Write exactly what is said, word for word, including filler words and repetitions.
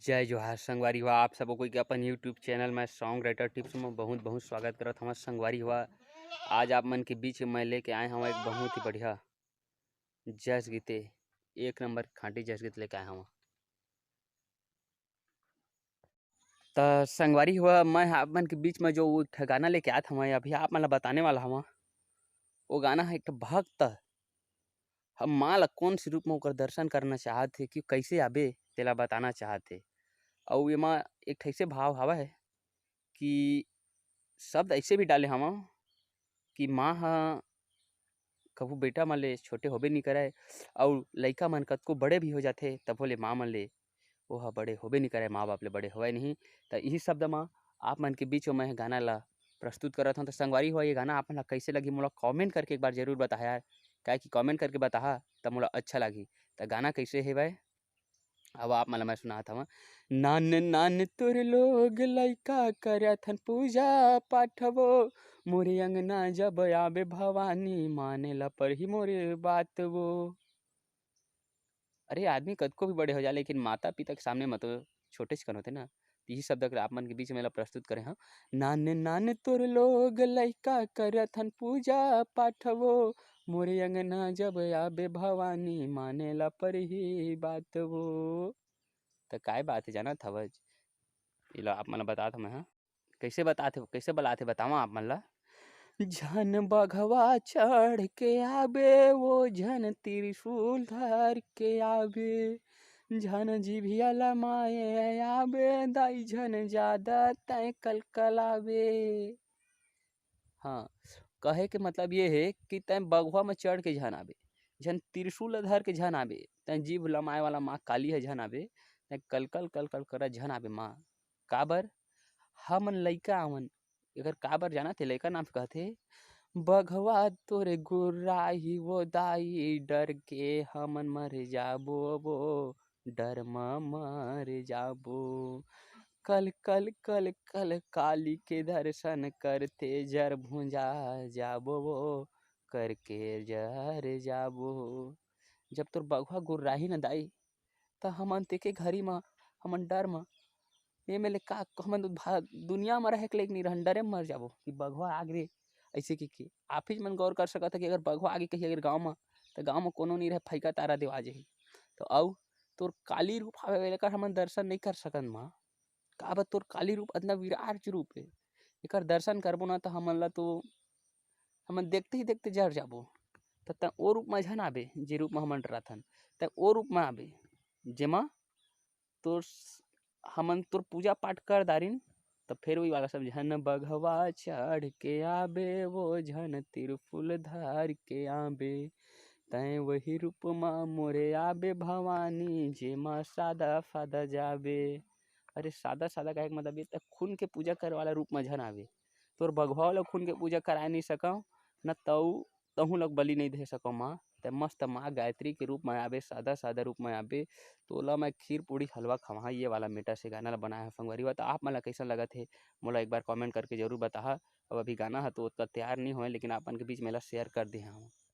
जय जोहार संगवारी हुआ, आप सबो कोई के अपन YouTube चैनल में सॉन्ग राइटर टिप्स में बहुत बहुत स्वागत करत हवं। संगवारी हुआ, आज आप मन के बीच में मैं लेके आए हवं एक बहुत ही बढ़िया जस गीते, एक नंबर खांटी जस गीत लेके आए हवं। त संगवारी हुआ, मैं आप मन के बीच में जो वो एक ठे गाना लेके आत हवं, अभी आप मन ला बताने वाला हवं। वो गाना है एक ठे भक्त ह माँ ला कौन से रूप में ओकर दर्शन करना चाहत हे, कि कैसे आबे तेला बताना चाहत हे। अउ एमा एक ठे ऐसे भाव हवय कि शब्द ऐसे भी डाले हवं कि माँ ह कभू बेटा मन ले छोटे होबे नी करय, अउ लइका मन कतको बड़े भी हो जाथे तभो ले माँ मन ले ओह बड़े होबे नी करय, माँ बाप ले बड़े होवय नहीं। त इही शब्द म आप मन के बीच में मैं गाना ला प्रस्तुत करत हवं। त संगवारी हो, ये गाना आप मन ला कैसे लगही, मोला कमेंट करके एक बार जरूर बताहा यार, काहे कि कमेंट करके बताहा त मोला अच्छा लगही। त गाना कैसे हेवय, अब आप मन ला मैं सुनात हवं। नान नान तोर लोग लइका करथन पूजा पाठ वो, मोरे अंगना जब आबे भवानी, माने ला परही मोरे बात वो। अरे, आदमी कतको भी बड़े हो जाए, लेकिन माता पिता के सामने म तो छोटेच कन होथे ना। इही शब्द अगर आप मन के बीच में ला प्रस्तुत करे हवं। नान नान तोर लोग लइका करथन पूजा पाठ वो, मोरे अंगना जब आबे भवानी, माने ला परही बात वो। त काय बात हे जानत हवच? एला आप मन ला बतात हवं मैं ह। कैसे बतात हे, कैसे बलात हे बतावं आप मन ला। झन बघवा चढ़ के आबे वो, झन त्रिशूल धर के आबे, झन जिभिया लमाए आबे, दाई झन जादा तैं कलकलाबे। हाँ, कहे के मतलब ये हे कि तैं बघवा म चढ़ के झन आबे, झन त्रिशूल ल धर के झन आबे, तैं जीभ लमाए वाला माँ काली ह झन आबे, तैं कलकल कलकल करा झन आबे माँ। काबर? हमन लइका आवन। एकर काबर जानत हे? लइका नाम से कहथे, बघवा तोरे गुर्राही वो दाई, डर के हमन मर जाबो वो, डर म मर जाबो। कल कल कल कल काली के दर्शन करते जर भुंजा जाबो वो, करके जर जाबो। जब तोर बघवा गुर्राही न दाई, त हमन तेके घरी म, हमन डर म, एमे ले का, हमन तो भा-, दुनिया म रहे के लायक नइ रहन, डरे म मर जाबो कि बघवा आगे रे, अइसे कहिके। आप ही मन गौर कर सकत ह कि अगर बघवा आगे कहीं अगर गाँव म, त गाँव म कोनो नइ रहे, फइका तारा देवा जाही। तो अउ तोर काली रूप हावे, एकर हमन दर्शन नइ कर सकन माँ। काबर तोर काली रूप अतना विराट रूप हे, एकर दर्शन करबो ना त हमन ला तो, हमन देखते ही देखते जर जाबो। त तैं ओ रूप म झन आबे, जे रूप म हमन डराथन, तैं ओ रूप म आबे, जेमा तोर स-, हमन तोर पूजा पाठ कर दारिन, त फेर वही वाला सब, झन बघवा चढ़ के आबे, वो झन त्रिशूल धर के आबे, तैं वही रूप म मोरे आबे भवानी, जेमा सादा सादा जाबे। अरे सादा सादा कहे के मतलब ये त खून के पूजा करे वाला रूप म झन आबे। तोर बघवा ल खून के पूजा कराए नइ सकव, न तऊ तहूँ ल बलि नइ दे सकव माँ। तैं मस्त माँ गायत्री के रूप म आबे, सादा सादा रूप म आबे, तोला मैं खीर पूड़ी हलवा खवाहा, ये वाला matter से गाना ल बनाए हवं संगवारी हो। त आप मन ल कइसन लगत हे, मोला एक बार comment करके जरूर बताहा। अब अभी गाना ह तो ओतका तैयार नइ होय, लेकिन आप मन के बीच में एला share कर दे हवं।